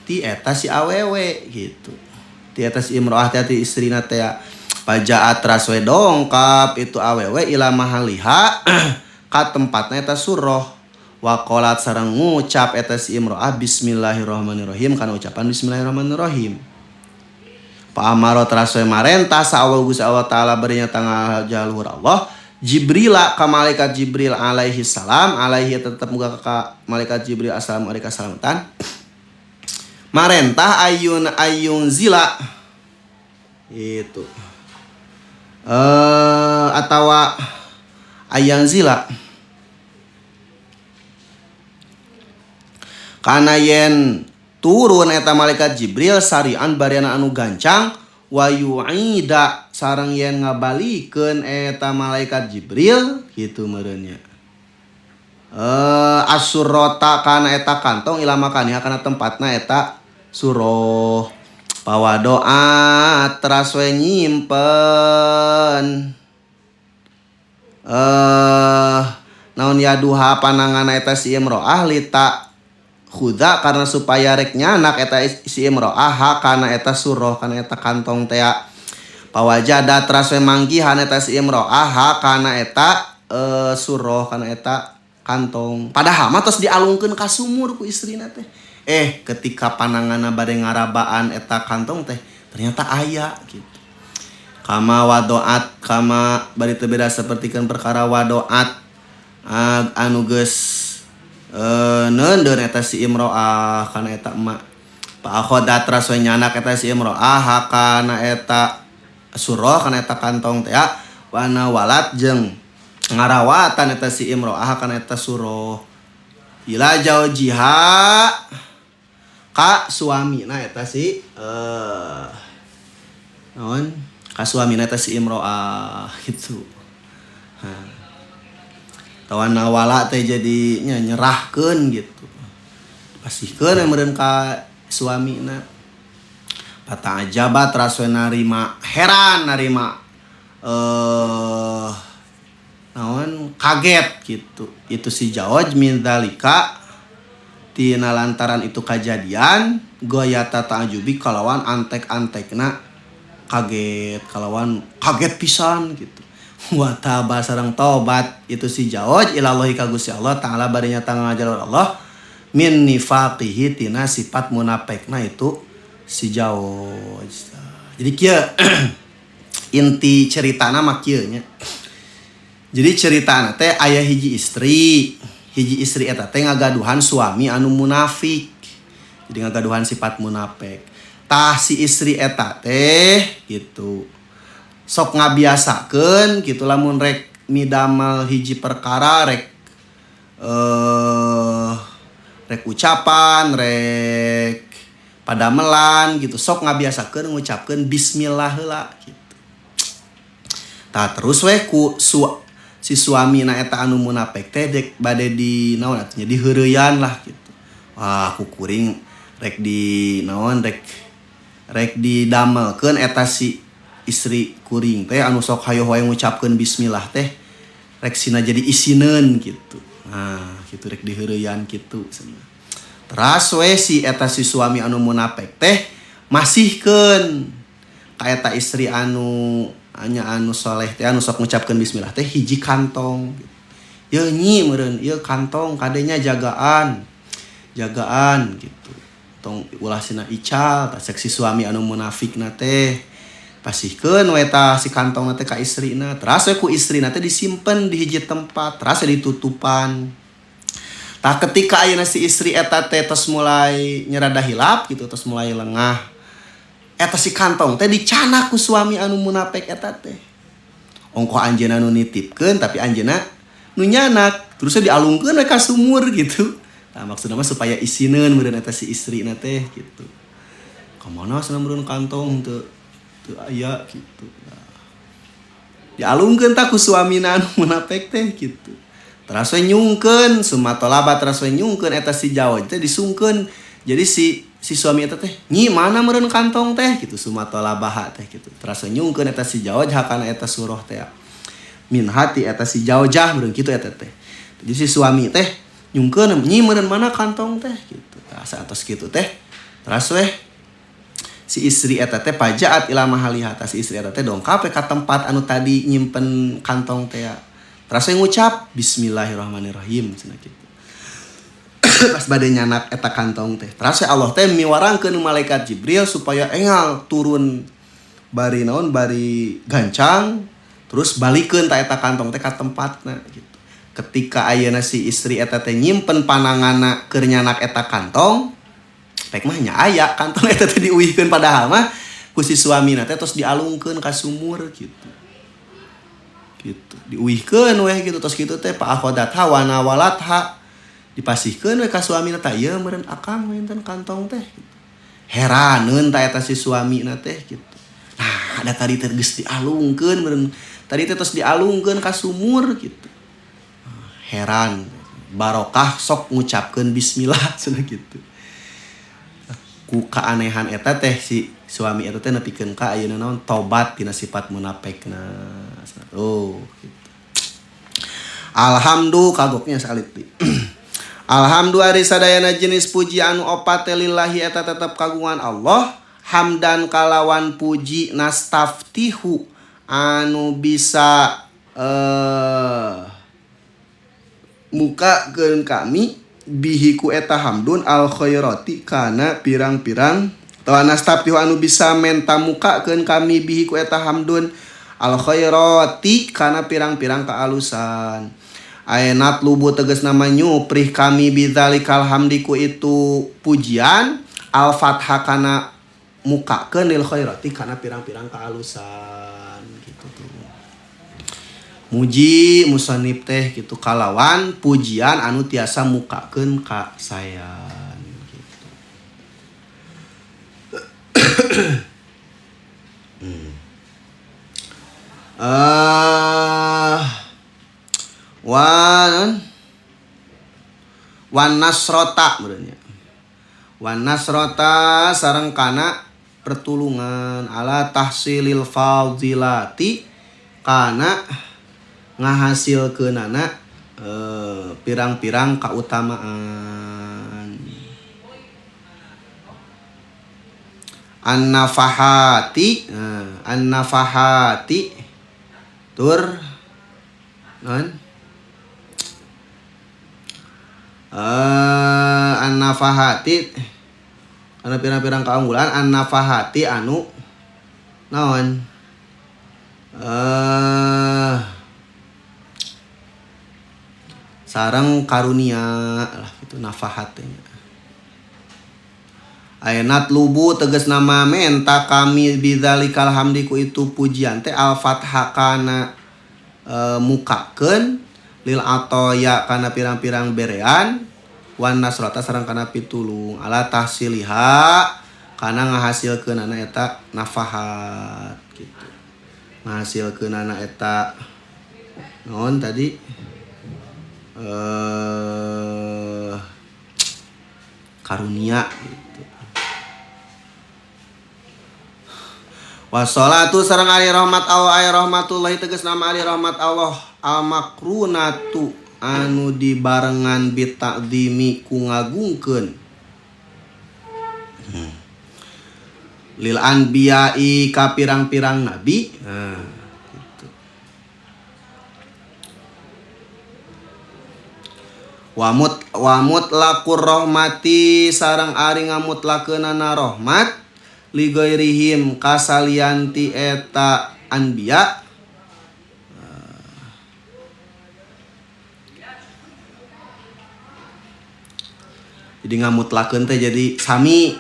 A: ti eta si awewe gitu. Ti eta si imro'ah teh ti istrina teh pajaat teras we dongkap itu awewe ila mahaliha ka tempatna eta surah. Waqalat sareng ngucap eta si imro'ah bismillahirrahmanirrahim kana ucapan bismillahirrahmanirrahim. Fa amaro teras we marentah sa Allah Gusti Allah taala berinya tanggal jalur Allah Jibrila ka malaikat Jibril alaihi salam alaihi tetep muga ka malaikat Jibril assalamu alaikum salamatan marentah ayun ayun zila itu atawa ayang zila kana yen turun eta malaikat Jibril sarian bariana anu gancang wa yu'ida sareng yen ngabalikeun eta malaikat Jibril kitu meureun nya asurrota kana eta kantong ila makaniha kana tempatna eta surah pawadoa teras we nyimpen naon yaduha pananganna eta si imro'ah lita khuda karena supaya rek nyanak eta si imro'ah kana eta surah kana eta kantong tea pawajada teras we manggihan eta si imro'ah kana eta surah kana eta kantong padahal mah tos dialungkeun ka sumur ku istrina teh ketika pananganna bade ngarabaan eta kantong teh ternyata aya gitu kama wadoat kama bari teu beda sapertikeun perkara wadoat anu geus neundeun eta si imro'ah kana eta emak fa akhodat teras we nyanak eta si imro'ah kana eta surah kana eta kantong teh wana walat jeung ngarawatan eta si imro'ah kana eta surah ila jaujiha ka suamina eta si naon ka suamina eta si imro'ah gitu. Tawan nawala teh jadi nyerahkeun gitu. Pasihkeun meureun ka suamina. Pata ajabat teras we narima heran narima naon kaget gitu. Itu si jawaj min dzalika tina lantaran itu kajadian goyata ta'ajubi kalawan antek-antekna kaget kalawan kaget pisan gitu. Wa taba sareng tobat itu si jawaj ilallahi ka Gusti Allah taala bari nyata ngajalur Allah min nifaqihi tina sifat munafekna itu si jawaj. Jadi kieu inti ceritana mah kieu nya. Jadi ceritana teh aya hiji istri eta teh ngagaduhan suami anu munafik. Jadi ngagaduhan sifat munafik. Tah si istri eta teh gitu. Sok ngabiasakeun gitu lamun rek midamal hiji perkara rek rek ucapan rek padamelan gitu sok ngabiasakeun ngucapkeun bismillah heula gitu. Tah terus we ku si suamina eta anu munafik teh dek bade di naon atuh nya diheureyan lah gitu. Wah ku kuring rek di naon rek rek didamelkeun eta si istri kuring teh anu sok hayoh wae ngucapkeun bismillah teh rek sina jadi isineun gitu. Nah, gitu rek diheureyan kitu cenah. Teras we si eta si suami anu munafik teh masihkeun ka eta istri anu anya anu soleh teh anu sok ngucapkeun bismillah teh hiji kantong. Yeuh nyi meureun ieu kantong kadenya jagaan. Jagaan gitu. Tong ulah sina ical tah cek si suami anu munafikna teh. Pasihkeun we tah si kantong teh ka istrina. Teras we ku istrina teh disimpen di hiji tempat, teras we ditutupan. Tah ketika ayeuna si istri eta teh tos mulai nyerada hilap gitu, tos mulai lengah. Eta si kantong teh dicanak ku suami anu munafik eta teh. Ongkoh anjeunna nu nitipkeun tapi anjeunna nu nyanak, terus dialungkeun we ka sumur gitu. Tah maksudna mah supaya isineun meureun eta si istrina teh gitu. Ka mana cenah meureun kantong teu teu aya gitu. Nah, dialungkeun tah ku suamina anu munafik teh gitu. Teras we nyungkeun, sumatolaba teras we nyungkeun eta si jawaj teh disungkeun. Jadi si suami eta teh, "Nyi, mana meureun kantong teh?" gitu, sumatolabaha teh gitu. Teras we nyungkeun eta si jawaj hakana eta suroh teh. Min hati eta si jawajah meureun kitu eta teh. Jadi si suami teh nyungkeun, "Nyi, meureun mana kantong teh?" gitu. Tah satos kitu teh. Teras we si istri eta teh pajaat ila mahaliha, si istri eta teh dongkap ka tempat anu tadi nyimpen kantong teh. Terus saya ngucap bismillahirrahmanirrahim cenah kitu. Pas bade nyanak eta kantong teh. Terus Allah teh miwarangkeun malaikat Jibril supaya engal turun bari naon bari gancang terus balikeun ta eta kantong teh ka tempatna gitu. Ketika ayeuna si istri eta teh nyimpen pananganna keur nyanak eta kantong, pek mah nya aya kantong eta teh diuihkeun padahal mah ku si suamina teh terus dialungkeun ka sumur gitu. Gitu diuihkeun weh gitu tos kitu teh pa akhodatha wa nawalatha dipasihkeun we ka suamina tah ieu meureun akang wenten kantong teh gitu. Heraneun ta eta si suamina teh gitu. Nah, ada tadi teh geus dialungkeun meureun tadi teh tos dialungkeun ka sumur gitu. Heran barokah sok ngucapkeun bismillah cenah gitu. Ku keanehan eta teh si suami eta teh nepikeun ka ayeuna naon tobat tina sifat munafekna. Oh gitu. Alhamdulillah kagoknya salit di. Alhamdulillah ari sadayana jenis puji anu opat teh lillahi eta tetep kagungan Allah hamdan kalawan puji nastaftihu anu bisa mukakeun kami bihi ku eta hamdun al khairati kana pirang-pirang atawa nastaftihu anu bisa menta mukakeun kami bihi ku eta hamdun al khairati kana pirang-pirang kaalusan. Ayenat lubu tegas nama nyuprih kami bidzalikal hamdiku itu pujian al fathah kana mukakeun lil khairati kana pirang-pirang kaalusan gitu tuh. Muji musannif teh gitu kalawan pujian anu tiasa mukakeun ka sayan gitu. Wan nasrota meureun nya. Wan nasrota sareng kana pertulungan ala tahsilil fadilati kana ngahasilkeunana pirang-pirang kautamaan. An-nafahati, an-nafahati tur non an-nafahati anu pirang-pirang kaunggulan an-nafahati anu naon sareng karunia lah itu nafahat nya. Ayenat lubu tegas nama menta kami bidzalikal hamdiku itu pujian teh al-fathah kana mukakeun lil atoya kana pirang-pirang berean wan nasrata sareng kana pitulung ala tahsiliha kana ngahasilkeunana eta nafahat gitu. Ngahasilkeunana eta naon tadi karunia gitu. Wassalatu sareng ari rahmat Allah ay rahmatullahi tegas nama ari rahmat Allah al-makrunatu anu dibarengan bitakdimi ku ngagungkeun lil anbiya'i ka pirang-pirang nabi. Nah, gitu. Wamut wamut lakur rahmati sareng ari ngamutlakeunana rahmat li ghairihim kasalianti eta anbiya jadi ngamutlakeun teh jadi sami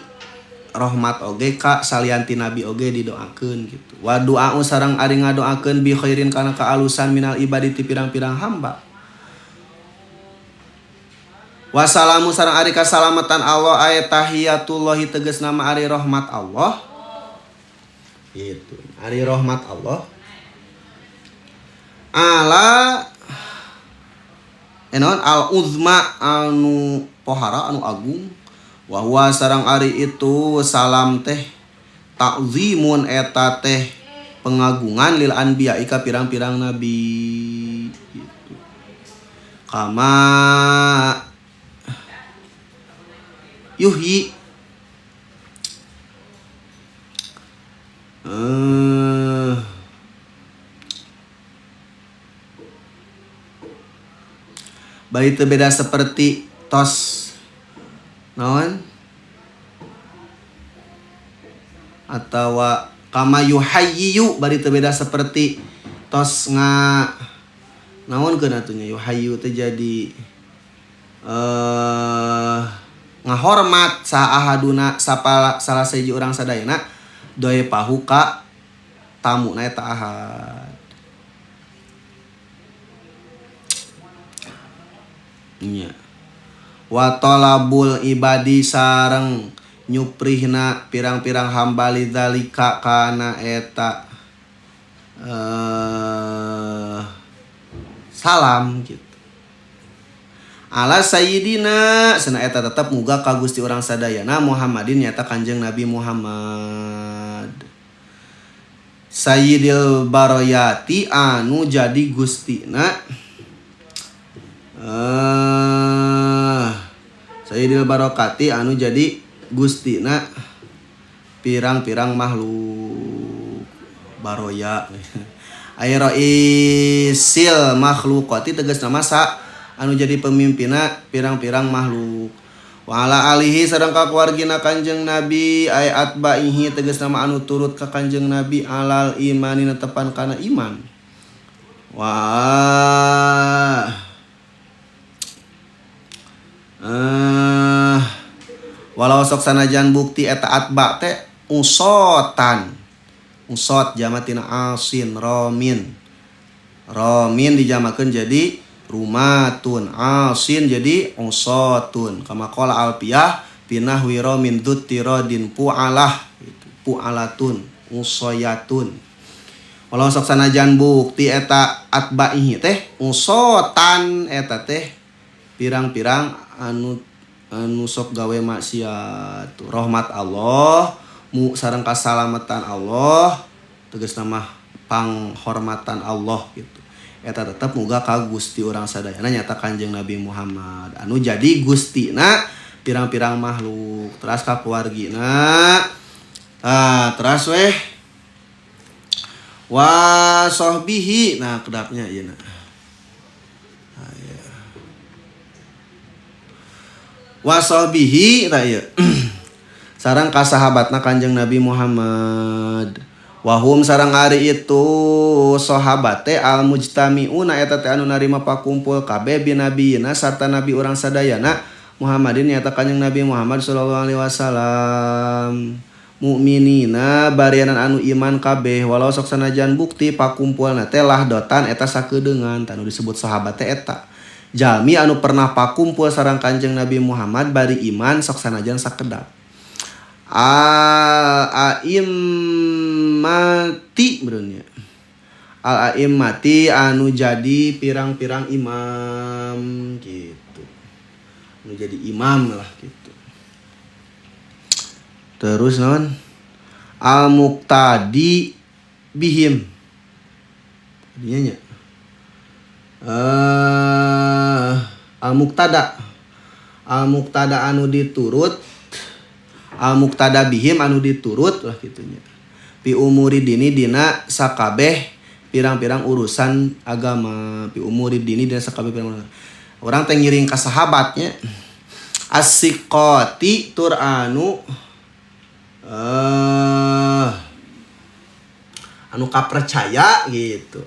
A: rahmat oge ka salianti nabi oge didoakeun gitu. Wa du'a'u sareng ari ngadoakeun bi khairin kana kaalusan minal ibadi ti pirang-pirang hamba. Wassalamu sareng ari kasalamatan Allah aya tahiyatullahi tegas nama ari rahmat Allah. Gitu. Ari rahmat Allah. Ala enon al uzma anu pohara anu agung wa huwa sareng ari itu salam teh ta'zimun eta teh pengagungan lil anbiya ka pirang-pirang nabi gitu. Kama yuhyi bari teu beda seperti tos naon atawa kama yuhayyu bari teu beda seperti tos nga naon keun atuh nya yuhayyu teh jadi ngahormat sa ahaduna sapala salah sahiji urang sadayana doe pahu ka tamuna eta ahad. Nya. Wa talabul ibadi sareng nyuprihna pirang-pirang hamba lidzalika kana eta salam gitu. Ala sayyidina cenah eta tetep muga ka Gusti urang sadayana Muhammadin nyata Kanjeng Nabi Muhammad. Sayyidil baroyati anu jadi gustina Sayyidil barokati anu jadi gustina pirang-pirang makhluk baroya. Ay raisil makhluqati tegasna masa anu jadi pemimpinna pirang-pirang makhluk. Wa ala alihi sareng ka keluargina Kanjeng Nabi ay atbaihi tegasna mah anu turut ka Kanjeng Nabi alal imani netepan kana iman. Wa walau sok sanajan bukti eta atba teh usotan. Usot jama tina asin romin. Romin dijamakeun jadi rumatun, asin jadi usotun. Kama qala alpiyah binahwi romin dzuttiradin pu'alah gitu. Pu'alatun, usoyatun. Walau sok sanajan bukti eta atbaihi teh usotan eta teh pirang-pirang anu sok gawe maksiat. Rahmat Allah mu sareng kasalamatan Allah tegasna mah panghormatan Allah gitu. Eta tetep muga ka Gusti urang sadayana nyata Kanjeng Nabi Muhammad anu jadi gustina pirang-pirang makhluk teras ka keluargina teras weh wa sahbihi nah kedapnya ieu na wa sahbihi tah ieu sareng ka sahabatna Kanjeng Nabi Muhammad wahum sareng ari itu sahabat teh al mujtamiuna eta teh anu narima pakumpul kabeh binabiyina sarta nabi urang sadayana Muhammadin nyata Kanjeng Nabi Muhammad sallallahu alaihi wasallam mukminina barianan anu iman kabeh walau sok sanajan bukti pakumpulna teh lahdotan eta sakeudeungan tanu disebut sahabat teh eta jalmi anu pernah pakumpul sareng Kanjeng Nabi Muhammad bari iman sok sanajan sakedap. Al a'immati berenya. Al a'immati anu jadi pirang-pirang imam gitu. Anu jadi imam lah gitu. Terus non al muqtadi bihim. Artinya nya. Al muqtada. Al muqtada anu diturut al muqtada bihim anu diturut lah gitunya. Pi umuri dini dina sakabeh pirang-pirang urusan agama. Pi umuri dini dina sakabeh pirang urusan. Orang teh ngiring ka sahabatnya. Asiqati tur anu Anu kapercaya gitu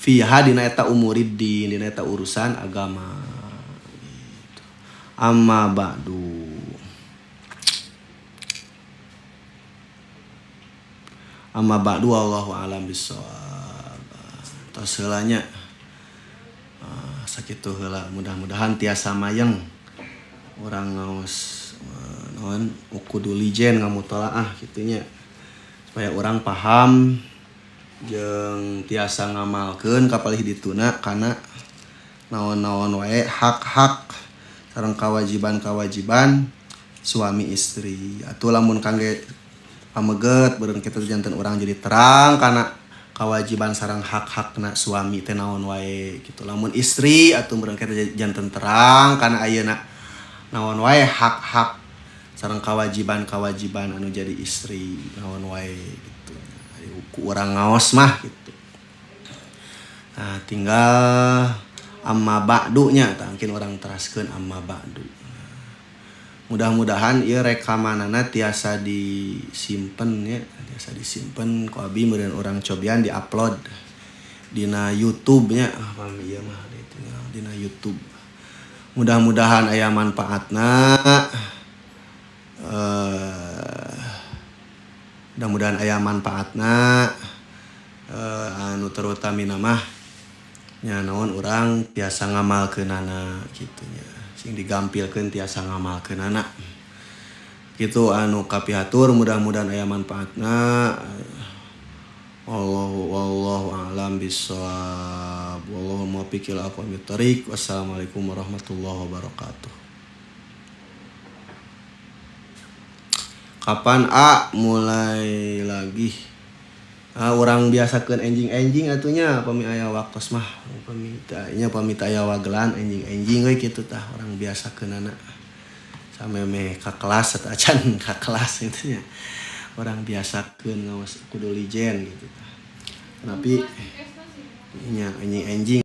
A: fiha dina eta umuriddin, dina eta urusan agama gitu. Amma ba'du, amma ba'du, wallahu a'lam bissawab. Tos heula nya, sakitu heula, mudah-mudahan tiasa mayeng urang ngaos naon uqudul lijen, ngamutolaah kitu nya, supaya urang paham jeung tiasa ngamalkeun kapalih dituna kana naon-naon wae hak-hak sareng kewajiban-kewajiban suami istri. Atuh lamun kangge pameget beureun kitu janten urang jadi terang kana kewajiban sareng hak-hakna suami teh naon wae gitu. Lamun istri atuh beureun kitu janten terang kana ayeuna naon wae hak-hak sareng kewajiban-kewajiban anu jadi istri naon wae gitu. Ku urang ngaos mah gitu. Nah, tinggal amma ba'du nya, tangkin urang teraskeun amma ba'du. Mudah-mudahan ieu rekamanana tiasa disimpen ya, tiasa disimpen ku abi, meureun urang cobian diupload dina YouTube nya. Ah, pami ieu mah tinggal dina YouTube. Mudah-mudahan aya manfaatna. Mudah-mudahan aya manfaatna, anu terutamina mah nya naon urang tiasa ngamalkeunana kitu nya, sing digampilkeun tiasa ngamalkeunana kitu. Anu kapihatur, mudah-mudahan aya manfaatna. Wallahu wallahu a'lam bissawab, wallahu muwaffiq ila aqwamit thoriq. Wassalamualaikum warahmatullahi wabarakatuh. Kapan A mulai lagi? Ah, urang biasakeun enjing-enjing atunya, pami aya waktos mah, pami nya pami aya wagelan enjing-enjing we kitu tah, urang biasakeunana samemeh ka kelas atau acan ka kelas gitu nya, urang biasakeun ngaos kudu lijen gitu tah. Tapi nya enjing-enjing.